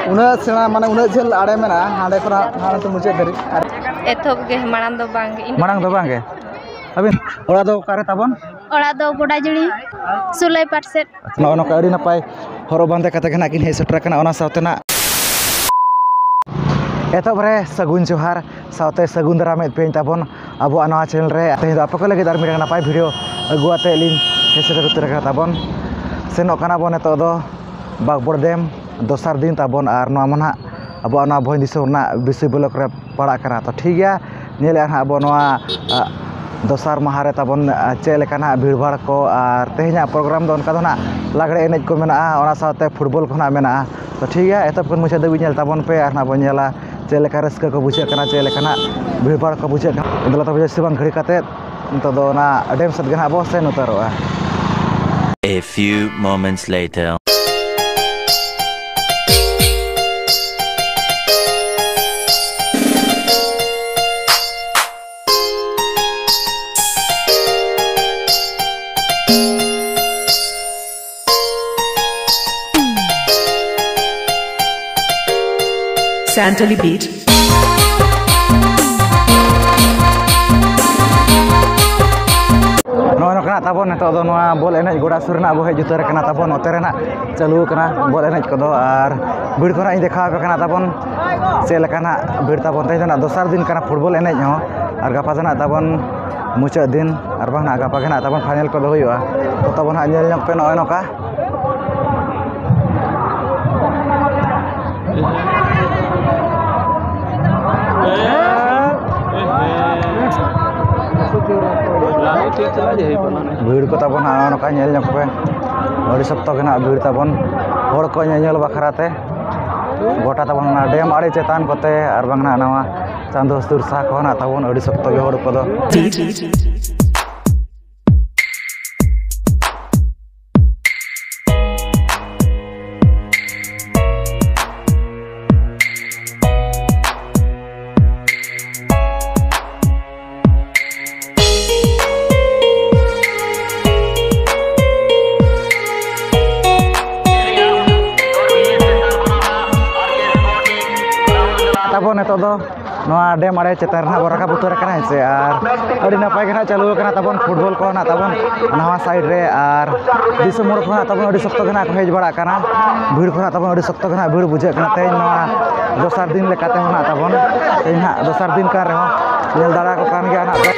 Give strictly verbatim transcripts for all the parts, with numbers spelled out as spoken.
ᱩᱱᱟᱹᱜ ᱥᱮᱬᱟ, ᱢᱟᱱᱮ, ᱩᱱᱟᱹᱜ ᱡᱷᱟᱹᱞ ᱟᱲᱮ ᱢᱮᱱᱟᱜᱼᱟ, ᱦᱟᱸᱰᱮ ᱠᱷᱚᱱᱟᱜ ᱦᱟᱱᱛᱮ ᱢᱩᱪᱟᱹᱫ ᱫᱷᱟᱹᱨᱤᱡ᱾ ᱟᱨ ᱮᱛᱚᱦᱚᱵ ᱜᱮ ᱢᱟᱲᱟᱝ ᱫᱚ ᱵᱟᱝ ᱜᱮ᱾ ᱤᱧ ᱢᱟᱲᱟᱝ ᱫᱚ ᱵᱟᱝ ᱜᱮ᱾ ᱟᱹᱵᱤᱱ ᱚᱲᱟᱜ ᱫᱚ ᱚᱠᱟᱨᱮ ᱛᱟᱵᱚᱱ? ᱚᱲᱟᱜ ᱫᱚ ᱵᱚᱰᱟᱡᱩᱲᱤ, ᱥᱩᱞᱟᱹᱭ ᱯᱟᱴ ᱥᱮᱫ᱾ ᱱᱚᱜᱼᱚ ᱱᱚᱝᱠᱟ ᱟᱹᱰᱤ ᱱᱟᱯᱟᱭ ᱦᱚᱨᱚᱜ ᱵᱟᱸᱫᱮ ᱠᱟᱛᱮ ᱜᱮ ᱱᱟᱜ ᱠᱤᱱ ᱦᱮᱡ ᱥᱮᱴᱮᱨ ᱟᱠᱟᱱᱟ᱾ ᱚᱱᱟ ᱥᱟᱶᱛᱮ ᱱᱟᱜ ᱮᱛᱚᱦᱚᱵ ᱨᱮ ᱥᱟᱹᱜᱩᱱ ᱡᱚᱦᱟᱨ ᱥᱟᱶᱛᱮ ᱥᱟᱹᱜᱩᱱ ᱫᱟᱨᱟᱢᱮᱫ ᱯᱮᱭᱟᱧ ᱛᱟᱵᱚᱱ ᱟᱵᱚᱣᱟᱜ ᱱᱚᱣᱟ ᱪᱮᱱᱮᱞ ᱨᱮ᱾ ᱛᱮᱦᱮᱧ ᱫᱚ ᱟᱯᱮ ᱠᱚ ᱞᱟᱹᱜᱤᱫ ᱟᱨ ᱢᱤᱫᱴᱟᱝ ᱱᱟᱯᱟᱭ ᱵᱷᱤᱰᱤᱭᱳ ᱟᱹᱜᱩ ᱟᱛᱮ ᱞᱤᱧ ᱦᱮᱡ ᱥᱮᱴᱮᱨ ᱩᱛᱟᱹᱨ ᱟᱠᱟᱱᱟ ᱛᱟᱵᱚᱱ᱾ ᱥᱮᱱᱚᱜ ᱠᱟᱱᱟ ᱵᱚᱱ ᱱᱤᱛᱚᱜ ᱫᱚ ᱵᱟᱜᱽᱵᱚᱲ ᱰᱮᱢ, ᱫᱚᱥᱟᱨ ᱫᱤᱱ ᱛᱟᱵᱚᱱ᱾ ᱟᱨ ᱱᱚᱣᱟ ᱢᱟ ᱱᱟᱦᱟᱜ ᱟᱵᱚᱣᱟᱜ ᱱᱚᱣᱟ ᱵᱷᱚᱸᱡᱽ ᱫᱤᱥᱚᱢ ᱨᱮᱱᱟᱜ ᱵᱤᱥᱩᱭ ᱵᱞᱚᱠ ᱨᱮ ᱯᱟᱲᱟᱜ ᱠᱟᱱᱟ᱾ ᱛᱚ ᱴᱷᱤᱠ ᱜᱮᱭᱟ, ᱧᱮᱞᱮᱫᱼᱟ ᱱᱟᱦᱟᱜ ᱟᱵᱚ ᱱᱚᱣᱟ, ᱟ, ᱫᱚᱥᱟᱨ ᱢᱟᱦᱟ ᱨᱮ ᱛᱟᱵᱚᱱ, ᱟ, ᱪᱮᱫ ᱞᱮᱠᱟ ᱱᱟᱦᱟᱜ ᱵᱷᱤᱲᱵᱷᱟᱲ ᱠᱚ᱾ ᱟᱨ ᱛᱮᱦᱮᱧᱟᱜ ᱯᱨᱳᱜᱨᱟᱢ ᱫᱚ ᱚᱱᱠᱟ ᱫᱚ ᱱᱟᱦᱟᱜ ᱞᱟᱜᱽᱲᱮ ᱮᱱᱮᱡ ᱠᱚ ᱢᱮᱱᱟᱜᱼᱟ, ᱚᱱᱟ ᱥᱟᱶᱛᱮ ᱯᱷᱩᱴᱵᱚᱞ ᱠᱚ ᱱᱟᱦᱟᱜ ᱢᱮᱱᱟᱜᱼᱟ᱾ ᱛᱚ ᱴᱷᱤᱠ ᱜᱮᱭᱟ, ᱮᱛᱚᱦᱚᱵ ᱠᱷᱚᱱ ᱢᱩᱪᱟᱹᱫ ᱫᱷᱟᱹᱵᱤᱡ ᱧᱮᱞ ᱛᱟᱵᱚᱱ ᱯᱮ, ᱟᱨ ᱱᱟᱦᱟᱜ ᱵᱚᱱ ᱧᱮᱞᱟ ᱪᱮᱫ ᱞᱮᱠᱟ ᱨᱟᱹᱥᱠᱟᱹ ᱠᱚ ᱵᱩᱡᱷᱟᱹᱜ ᱠᱟᱱᱟ, ᱪᱮᱫ ᱞᱮᱠᱟ ᱱᱟᱦᱟᱜ ᱵᱷᱤᱲᱵᱷᱟᱲ ᱠᱚ ᱵᱩᱡᱷᱟᱹᱜ ᱠᱟᱱᱟ᱾ ᱫᱮᱞᱟ ᱛᱚᱵᱮ ᱡᱟᱹᱥᱛᱤ ᱵᱟᱝ ᱜᱷᱟᱹᱲᱤ ᱠᱟᱛᱮᱫ ᱱᱤᱛᱚᱜ ᱫᱚ ᱚᱱᱟ ᱰᱮᱢ ᱥᱮᱫ ᱜᱮ ᱱᱟᱦᱟᱜ ᱵᱚ ᱥᱮᱱ ᱩᱛᱟᱹᱨᱚᱜᱼᱟ᱾ A few moments later. Santali Beat. ᱱᱚᱜᱼᱚᱭ ᱱᱚᱝᱠᱟᱱᱟᱜ ᱛᱟᱵᱚᱱ ᱱᱤᱛᱚᱜ ᱫᱚ ᱱᱚᱣᱟ ᱵᱚᱞ ᱮᱱᱮᱡ ᱜᱚᱰᱟ ᱥᱩᱨ ᱨᱮᱱᱟᱜ ᱵᱚ ᱦᱮᱡ ᱩᱛᱟᱹᱨ ᱟᱠᱟᱱᱟ ᱛᱟᱵᱚᱱ᱾ ᱱᱚᱛᱮ ᱨᱮᱱᱟᱜ ᱪᱟᱹᱞᱩ ᱟᱠᱟᱱᱟ ᱵᱚᱞ ᱮᱱᱮᱡ ᱠᱚᱫᱚ, ᱟᱨ ᱵᱷᱤᱲ ᱠᱚ ᱱᱟᱜ ᱤᱧ ᱫᱮᱠᱷᱟᱣ ᱟᱯᱮ ᱠᱟᱱᱟ ᱛᱟᱵᱚᱱ ᱪᱮᱫ ᱞᱮᱠᱟ ᱱᱟᱜ ᱵᱷᱤᱲ ᱛᱟᱵᱚᱱ᱾ ᱛᱮᱦᱮᱧ ᱫᱚ ᱱᱟᱜ ᱫᱚᱥᱟᱨ ᱫᱤᱱ ᱠᱟᱱᱟ ᱯᱷᱩᱴᱵᱚᱞ ᱮᱱᱮᱡ ᱦᱚᱸ, ᱟᱨ ᱜᱟᱯᱟ ᱫᱚ ᱱᱟᱜ ᱛᱟᱵᱚᱱ ᱢᱩᱪᱟᱹᱫ ᱫᱤᱱ, ᱟᱨ ᱵᱟᱝ ᱱᱟᱜ ᱜᱟᱯᱟ ᱜᱮ ᱱᱟᱜ ᱛᱟᱵᱚᱱ ᱯᱷᱟᱭᱱᱮᱞ ᱠᱚᱫᱚ ᱦᱩᱭᱩᱜᱼᱟ᱾ ᱛᱚ ᱛᱟᱵᱚᱱ ᱦᱟᱸᱜ ᱧᱮᱞ ᱧᱚᱜ ᱯᱮ ᱱᱚᱜᱼᱚᱭ ᱱᱚᱝᱠᱟ᱾ ᱵᱷᱤᱲ ᱠᱚ ᱛᱟᱵᱚᱱ ᱦᱟᱸᱜ ᱱᱚᱜᱼᱚ ᱱᱚᱝᱠᱟ ᱧᱮᱞ ᱧᱚᱜ ᱯᱮ, ᱟᱹᱰᱤ ᱥᱚᱠᱛᱚ ᱜᱮ ᱱᱟᱜ ᱵᱷᱤᱲ ᱛᱟᱵᱚᱱ ᱦᱚᱲ ᱠᱚ ᱧᱮᱧᱮᱞ ᱵᱟᱠᱷᱨᱟ ᱛᱮ᱾ ᱜᱚᱴᱟ ᱛᱟᱵᱚᱱ ᱚᱱᱟ ᱰᱮᱢ ᱟᱲᱮ ᱪᱮᱛᱟᱱ ᱠᱚᱛᱮ ᱟᱨ ᱵᱟᱝ ᱱᱟᱜ ᱱᱟᱣᱟ ᱪᱟᱸᱫᱚ ᱦᱟᱹᱥᱩᱨ ᱥᱟᱦᱟ ᱠᱚ ᱦᱮᱱᱟᱜ ᱛᱟᱵᱚᱱ, ᱟᱹᱰᱤ ᱥᱚᱠᱛᱚ ᱜᱮ ᱦᱚᱲ ᱠᱚᱫᱚ᱾ ᱛᱟᱵᱚᱱ ᱱᱤᱛᱚᱜ ᱫᱚ ᱱᱚᱣᱟ ᱰᱮᱢ ᱟᱲᱮ ᱪᱮᱛᱟᱱ ᱨᱮ ᱱᱟᱦᱟᱜ ᱵᱚᱱ ᱨᱟᱠᱟᱵ ᱩᱛᱟᱹᱨ ᱟᱠᱟᱱᱟ, ᱦᱮᱸ ᱥᱮ᱾ ᱟᱨ ᱟᱹᱰᱤ ᱱᱟᱯᱟᱭ ᱜᱮ ᱱᱟᱦᱟᱜ ᱪᱟᱹᱞᱩ ᱟᱠᱟᱱᱟ ᱛᱟᱵᱚᱱ, ᱯᱷᱩᱴᱵᱚᱞ ᱠᱚ ᱱᱟᱦᱟᱜ ᱛᱟᱵᱚᱱ ᱱᱟᱣᱟ ᱥᱟᱭᱤᱰ ᱨᱮ, ᱟᱨ ᱫᱤᱥᱚᱢ ᱦᱚᱲ ᱠᱚ ᱱᱟᱦᱟᱜ ᱛᱟᱵᱚᱱ ᱟᱹᱰᱤ ᱥᱚᱠᱛᱚ ᱜᱮ ᱱᱟᱦᱟᱜ ᱠᱚ ᱦᱮᱡ ᱵᱟᱲᱟᱜ ᱠᱟᱱᱟ, ᱵᱷᱤᱲ ᱠᱚ ᱱᱟᱦᱟᱜ ᱛᱟᱵᱚᱱ ᱟᱹᱰᱤ ᱥᱚᱠᱛᱚ ᱜᱮ ᱱᱟᱦᱟᱜ ᱵᱷᱤᱲ ᱵᱩᱡᱷᱟᱹᱜ ᱠᱟᱱᱟ᱾ ᱛᱮᱦᱮᱧ ᱱᱚᱣᱟ ᱫᱚᱥᱟᱨ ᱫᱤᱱ ᱞᱮᱠᱟᱛᱮ ᱦᱚᱸ ᱱᱟᱦᱟᱜ ᱛᱟᱵᱚᱱ, ᱛᱮᱦᱮᱧ ᱱᱟᱦᱟᱜ ᱫᱚᱥᱟᱨ ᱫᱤᱱ ᱠᱟᱱ ᱨᱮᱦᱚᱸ ᱧᱮᱞ ᱫᱟᱲᱮ ᱟᱠᱚ ᱠᱟᱱ ᱜᱮᱭᱟ ᱱᱟᱦᱟᱜ᱾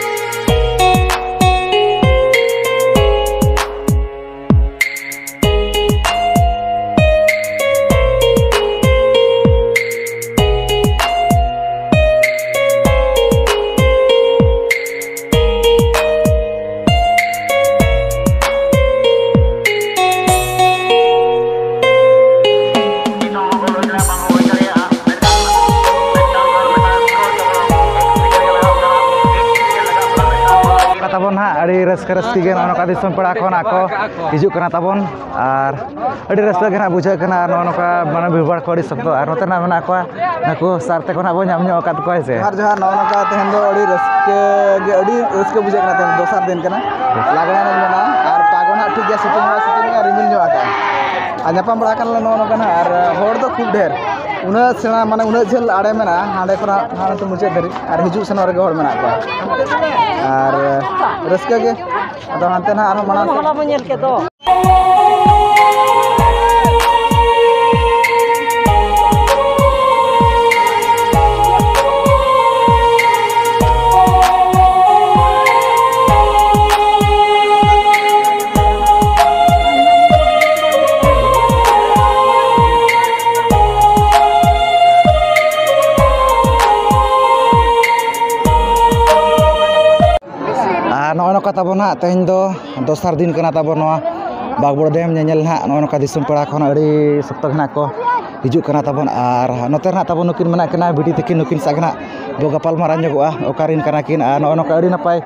ᱛᱟᱵᱚᱱ ᱦᱟᱸᱜ ᱟᱹᱰᱤ ᱨᱟᱹᱥᱠᱟᱹ ᱨᱟᱹᱥᱠᱤ ᱜᱮ ᱱᱚᱜᱼᱚ ᱱᱚᱝᱠᱟ ᱫᱤᱥᱚᱢ ᱯᱮᱲᱟ ᱠᱷᱚᱱ ᱟᱠᱚ ᱦᱤᱡᱩᱜ ᱠᱟᱱᱟ ᱛᱟᱵᱚᱱ, ᱟᱨ ᱟᱹᱰᱤ ᱨᱟᱹᱥᱠᱟᱹ ᱜᱮ ᱱᱟᱜ ᱵᱩᱡᱷᱟᱹᱜ ᱠᱟᱱᱟ᱾ ᱟᱨ ᱱᱚᱜᱼᱚ ᱱᱚᱝᱠᱟ ᱢᱟᱱᱮ ᱵᱷᱤᱲ ᱵᱷᱟᱲ ᱠᱚ ᱟᱹᱰᱤ ᱥᱚᱠᱛᱚ, ᱟᱨ ᱱᱚᱛᱮ ᱱᱟᱜ ᱢᱮᱱᱟᱜ ᱠᱚᱣᱟ ᱱᱩᱠᱩ ᱥᱟᱨ ᱛᱮᱠᱚ ᱱᱟᱜ ᱵᱚᱱ ᱧᱟᱢ ᱧᱚᱜ ᱟᱠᱟᱫ ᱠᱚᱣᱟ, ᱦᱮᱸ ᱥᱮ? ᱡᱚᱦᱟᱨ, ᱡᱚᱦᱟᱨ᱾ ᱱᱚᱜᱼᱚ ᱱᱚᱝᱠᱟ ᱛᱮᱦᱮᱧ ᱫᱚ ᱟᱹᱰᱤ ᱨᱟᱹᱥᱠᱟᱹ ᱜᱮ, ᱟᱹᱰᱤ ᱨᱟᱹᱥᱠᱟᱹ ᱵᱩᱡᱷᱟᱹᱜ ᱠᱟᱱᱟ᱾ ᱛᱮᱦᱮᱧ ᱫᱚᱥᱟᱨ ᱫᱤᱱ ᱠᱟᱱᱟ, ᱞᱟᱜᱽᱲᱮ ᱮᱱᱮᱡ ᱢᱮᱱᱟᱜᱼᱟ, ᱟᱨ ᱯᱟᱜᱚ ᱱᱟᱜ ᱴᱷᱤᱠ ᱜᱮᱭᱟ, ᱥᱤᱛᱩᱝ ᱦᱚᱸ ᱥᱤᱛᱩᱝ ᱮᱫᱟ, ᱨᱤᱢᱤᱞ ᱧᱚᱜ ᱟᱠᱟᱫᱼᱟ᱾ ᱟᱨ ᱧᱟᱯᱟᱢ ᱵᱟᱲᱟ ᱟᱠᱟᱱ ᱞᱮ ᱱᱚᱜᱼᱚ ᱱᱚᱝᱠᱟ ᱱᱟᱜ, ᱟᱨ ᱦᱚᱲ ᱫᱚ ᱠᱷᱩᱵ ᱰᱷᱮᱨ, ᱩᱱᱟᱹᱜ ᱥᱮᱬᱟ, ᱢᱟᱱᱮ ᱩᱱᱟᱹᱜ ᱡᱷᱟᱹᱞ ᱟᱲᱮ ᱢᱮᱱᱟᱜᱼᱟ, ᱦᱟᱸᱰᱮ ᱠᱷᱚᱱᱟᱜ ᱦᱟᱱᱛᱮ ᱢᱩᱪᱟᱹᱫ ᱫᱷᱟᱹᱨᱤᱡ, ᱟᱨ ᱦᱤᱡᱩᱜ ᱥᱮᱱᱚᱜ ᱨᱮᱜᱮ ᱦᱚᱲ ᱢᱮᱱᱟᱜ ᱠᱚᱣᱟ, ᱟᱨ ᱨᱟᱹᱥᱠᱟᱹ ᱜᱮ᱾ ᱟᱫᱚ ᱦᱟᱱᱛᱮ ᱱᱟᱜ ᱟᱨᱦᱚᱸ ᱢᱟᱲᱟᱝ ᱥᱮᱫ᱾ ᱦᱚᱞᱟ ᱵᱚᱱ ᱧᱮᱞ ᱠᱮᱫ ᱫᱚ᱾ ᱟᱨ ᱱᱚᱜᱼᱚᱭ ᱱᱚᱝᱠᱟ ᱛᱟᱵᱚᱱ ᱦᱟᱸᱜ, ᱛᱮᱦᱮᱧ ᱫᱚ ᱫᱚᱥᱟᱨ ᱫᱤᱱ ᱠᱟᱱᱟ ᱛᱟᱵᱚᱱ ᱱᱚᱣᱟ ᱵᱟᱜᱽᱵᱚᱲ ᱰᱮᱢ ᱧᱮᱧᱮᱞ ᱦᱟᱸᱜ᱾ ᱱᱚᱜᱼᱚᱭ ᱱᱚᱝᱠᱟ ᱫᱤᱥᱚᱢ ᱯᱮᱲᱟ ᱠᱷᱚᱱ ᱟᱹᱰᱤ ᱥᱚᱠᱛᱚ ᱜᱮ ᱦᱟᱸᱜ ᱠᱚ ᱦᱤᱡᱩᱜ ᱠᱟᱱᱟ ᱛᱟᱵᱚᱱ᱾ ᱟᱨ ᱱᱚᱛᱮ ᱨᱮ ᱦᱟᱸᱜ ᱛᱟᱵᱚᱱ ᱱᱩᱠᱤᱱ ᱢᱮᱱᱟᱜ ᱠᱤᱱᱟ ᱵᱤᱴᱤ ᱛᱟᱹᱠᱤᱱ, ᱱᱩᱠᱤᱱ ᱥᱟᱶ ᱜᱮ ᱦᱟᱸᱜ ᱵᱚ ᱜᱟᱯᱟᱞ ᱢᱟᱨᱟᱣ ᱧᱚᱜᱚᱜᱼᱟ ᱚᱠᱟᱨᱮᱱ ᱠᱟᱱᱟ ᱠᱤᱱ, ᱟᱨ ᱱᱚᱜᱼᱚ ᱱᱚᱝᱠᱟ ᱟᱹᱰᱤ ᱱᱟᱯᱟᱭ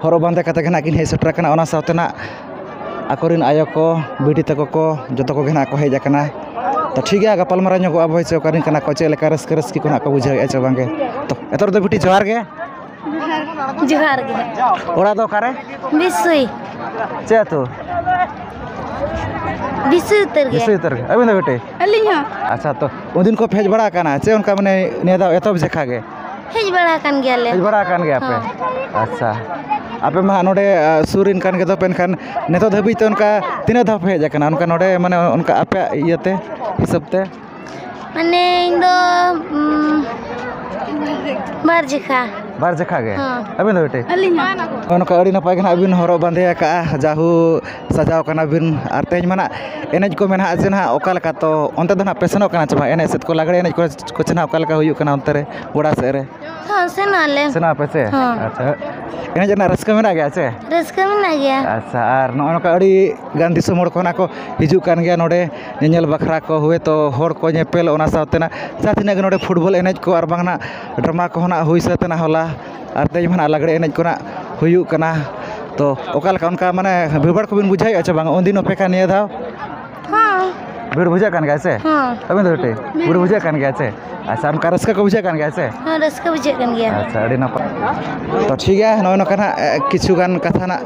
ᱦᱚᱨᱚᱜ ᱵᱟᱸᱫᱮ ᱠᱟᱛᱮ ᱜᱮ ᱱᱟᱜ ᱠᱤᱱ ᱦᱮᱡ ᱥᱮᱴᱮᱨ ᱟᱠᱟᱱᱟ᱾ ᱚᱱᱟ ᱥᱟᱶᱛᱮ ᱱᱟᱜ ᱟᱠᱚᱨᱮᱱ ᱟᱭᱳ ᱠᱚ, ᱵᱤᱴᱤ ᱛᱟᱠᱚ ᱠᱚ, ᱡᱚᱛᱚ ᱠᱚᱜᱮ ᱱᱟᱜ ᱠᱚ ᱦᱮᱡ ᱟᱠᱟᱱᱟ᱾ ᱛᱚ ᱴᱷᱤᱠ ᱜᱮᱭᱟ, ᱜᱟᱯᱟᱞ ᱢᱟᱨᱟᱣ ᱧᱚᱜᱚᱜᱼᱟ ᱵᱚᱭ ᱪᱮ ᱚᱠᱟᱨᱮᱱ ᱠᱟᱱᱟ ᱠᱚ, ᱪᱮᱫ ᱞᱮᱠᱟ ᱨᱟᱹᱥᱠᱟᱹ ᱨᱟᱹᱥᱠᱤ ᱠᱚ ᱱᱟᱜ ᱠᱚ ᱵᱩᱡᱷᱟᱹᱣᱮᱫᱼᱟ ᱪᱮ ᱵᱟᱝᱜᱮ᱾ ᱛᱚ ᱮᱛᱚᱦᱚᱵ ᱫᱚ ᱵᱤᱴᱤ ᱡᱚᱦᱟᱨ ᱜᱮ᱾ ᱡᱚᱦᱟᱨ ᱜᱮ᱾ ᱚᱲᱟᱜ ᱫᱚ ᱚᱠᱟᱨᱮ? ᱵᱤᱥᱩᱭ᱾ ᱪᱮᱫ ᱟᱹᱛᱩ? ᱵᱤᱥᱩᱭ ᱩᱛᱟᱹᱨ ᱜᱮ᱾ ᱵᱤᱥᱩᱭ ᱩᱛᱟᱹᱨ ᱜᱮ᱾ ᱟᱹᱵᱤᱱ ᱫᱚ ᱵᱤᱴᱤ? ᱟᱹᱞᱤᱧ ᱦᱚᱸ᱾ ᱟᱪᱪᱷᱟ, ᱛᱚ ᱩᱱᱫᱤᱱ ᱠᱚ ᱦᱮᱡ ᱵᱟᱲᱟ ᱟᱠᱟᱱᱟ ᱪᱮ ᱚᱱᱠᱟ ᱢᱟᱱᱮ ᱱᱤᱭᱟᱹ ᱫᱷᱟᱣ ᱮᱛᱚᱦᱚᱵ ᱡᱮᱠᱷᱟ ᱜᱮ? ᱦᱮᱡ ᱵᱟᱲᱟ ᱟᱠᱟᱱ ᱜᱮᱭᱟᱞᱮ᱾ ᱦᱮᱡ ᱵᱟᱲᱟ ᱟᱠᱟᱱ ᱜᱮᱭᱟ ᱯᱮ? ᱦᱚᱸ᱾ ᱟᱪᱪᱷᱟ, ᱟᱯᱮ ᱢᱟ ᱦᱟᱸᱜ ᱱᱚᱰᱮ, ᱟ, ᱥᱩᱨ ᱨᱮᱱ ᱠᱟᱱ ᱜᱮᱫᱚ ᱯᱮ, ᱮᱱᱠᱷᱟᱱ ᱱᱤᱛᱚᱜ ᱫᱷᱟᱹᱵᱤᱡ ᱛᱮ ᱚᱱᱠᱟ ᱛᱤᱱᱟᱹᱜ ᱫᱷᱟᱣ ᱯᱮ ᱦᱮᱡ ᱟᱠᱟᱱᱟ ᱚᱱᱠᱟ ᱱᱚᱰᱮ, ᱢᱟᱱᱮ ᱚᱱᱠᱟ ᱟᱯᱮᱭᱟᱜ ᱤᱭᱟᱹᱛᱮ, ᱦᱤᱥᱟᱹᱵ ᱛᱮ? ᱢᱟᱱᱮ ᱤᱧ ᱫᱚ, ᱩᱢ, ᱵᱟᱨ ᱡᱮᱠᱷᱟ᱾ ᱵᱟᱨ ᱡᱮᱠᱷᱟ ᱜᱮ? ᱦᱚᱸ᱾ ᱟᱹᱵᱤᱱ ᱫᱚ ᱵᱤᱴᱤ? ᱟᱹᱞᱤᱧ ᱦᱚᱸ᱾ ᱱᱚᱜᱼᱚ ᱱᱚᱝᱠᱟ ᱟᱹᱰᱤ ᱱᱟᱯᱟᱭ ᱜᱮ ᱱᱟᱦᱟᱜ ᱵᱤᱱ ᱦᱚᱨᱚᱜ ᱵᱟᱸᱫᱮ ᱟᱠᱟᱜᱼᱟ, ᱡᱟᱦᱩ ᱥᱟᱡᱟᱣ ᱠᱟᱱᱟ ᱵᱤᱱ, ᱟᱨ ᱛᱮᱦᱮᱧ ᱢᱟ ᱱᱟᱦᱟᱜ ᱮᱱᱮᱡ ᱠᱚ ᱢᱮᱱᱟᱜᱼᱟ ᱪᱮ ᱱᱟᱦᱟᱜ ᱚᱠᱟ ᱞᱮᱠᱟ, ᱛᱚ ᱚᱱᱛᱮ ᱫᱚ ᱱᱟᱦᱟᱜ ᱯᱮ ᱥᱮᱱᱚᱜ ᱠᱟᱱᱟ ᱪᱮ ᱵᱟᱝ? ᱮᱱᱮᱡ ᱥᱮᱫ ᱠᱚ, ᱞᱟᱜᱽᱲᱮ ᱮᱱᱮᱡ ᱠᱚ, ᱠᱚ ᱪᱮ ᱱᱟᱦᱟᱜ ᱚᱠᱟ ᱞᱮᱠᱟ ᱦᱩᱭᱩᱜ ᱠᱟᱱᱟ ᱚᱱᱛᱮ ᱨᱮ, ᱜᱚᱰᱟ ᱥᱮᱫ ᱨᱮ? ᱦᱚᱸ, ᱥᱮᱱᱚᱜ ᱟᱞᱮ᱾ ᱥᱮᱱᱚᱜ ᱟᱯᱮ ᱪᱮ? ᱦᱚᱸ᱾ ᱟᱪᱪᱷᱟ, ᱮᱱᱮᱡ ᱨᱮᱱᱟᱜ ᱨᱟᱹᱥᱠᱟᱹ ᱢᱮᱱᱟᱜ ᱜᱮᱭᱟ ᱪᱮ? ᱨᱟᱹᱥᱠᱟᱹ ᱢᱮᱱᱟᱜ ᱜᱮᱭᱟ᱾ ᱟᱪᱪᱷᱟ, ᱟᱨ ᱱᱚᱜᱼᱚ ᱱᱚᱝᱠᱟ ᱟᱹᱰᱤ ᱜᱟᱱ ᱫᱤᱥᱚᱢ ᱦᱚᱲ ᱠᱚ ᱱᱟᱜ ᱠᱚ ᱦᱤᱡᱩᱜ ᱠᱟᱱ ᱜᱮᱭᱟ ᱱᱚᱰᱮ ᱧᱮᱧᱮᱞ ᱵᱟᱠᱷᱨᱟ ᱠᱚ, ᱦᱳᱭᱛᱳ ᱦᱚᱲ ᱠᱚ ᱧᱮᱯᱮᱞ, ᱚᱱᱟ ᱥᱟᱶᱛᱮ ᱱᱟᱜ ᱡᱟᱦᱟᱸ ᱛᱤᱱᱟᱹᱜ ᱜᱮ ᱱᱚᱰᱮ ᱯᱷᱩᱴᱵᱚᱞ ᱮᱱᱮᱡ ᱠᱚ ᱟᱨ ᱵᱟᱝ ᱱᱟᱜ ᱰᱨᱟᱢᱟ ᱠᱚᱦᱚᱸ ᱱᱟᱜ ᱦᱩᱭ ᱥᱟᱹᱛ ᱮᱱᱟ ᱦᱚᱞᱟ, ᱟᱨ ᱛᱮᱦᱮᱧ ᱢᱟ ᱱᱟᱜ ᱞᱟᱜᱽᱲᱮ ᱮᱱᱮᱡ ᱠᱚ ᱱᱟᱜ ᱦᱩᱭᱩᱜ ᱠᱟᱱᱟ᱾ ᱛᱚ ᱚᱠᱟ ᱞᱮᱠᱟ ᱚᱱᱠᱟ ᱢᱟᱱᱮ ᱵᱷᱤᱲᱵᱷᱟᱲ ᱠᱚᱵᱤᱱ ᱵᱩᱡᱷᱟᱹᱣᱮᱫᱼᱟ ᱪᱮ ᱵᱟᱝ ᱩᱱᱫᱤᱱ ᱚᱯᱮᱠᱷᱟ ᱱᱤᱭᱟᱹ ᱫᱷᱟᱣ? ᱦᱚᱸ᱾ ᱵᱷᱤᱲ ᱵᱩᱡᱷᱟᱹᱜ ᱠᱟᱱ ᱜᱮᱭᱟ ᱥᱮ? ᱦᱚᱸ᱾ ᱟᱹᱵᱤᱱ ᱫᱚ ᱵᱤᱴᱤ? ᱵᱷᱤᱲ ᱵᱩᱡᱷᱟᱹᱜ ᱠᱟᱱ ᱜᱮᱭᱟ ᱥᱮ? ᱟᱪᱪᱷᱟ, ᱚᱱᱠᱟ ᱨᱟᱹᱥᱠᱟᱹ ᱠᱚ ᱵᱩᱡᱷᱟᱹᱜ ᱠᱟᱱ ᱜᱮᱭᱟ ᱥᱮ? ᱦᱚᱸ, ᱨᱟᱹᱥᱠᱟᱹ ᱵᱩᱡᱷᱟᱹᱜ ᱠᱟᱱ ᱜᱮᱭᱟ᱾ ᱟᱪᱪᱷᱟ, ᱟᱹᱰᱤ ᱱᱟᱯᱟᱭ᱾ ᱛᱚ ᱴᱷᱤᱠ ᱜᱮᱭᱟ, ᱱᱚᱜᱼᱚᱭ ᱱᱚᱝᱠᱟ ᱱᱟᱜ, ᱮ, ᱠᱤᱪᱷᱩ ᱜᱟᱱ ᱠᱟᱛᱷᱟ ᱱᱟᱜ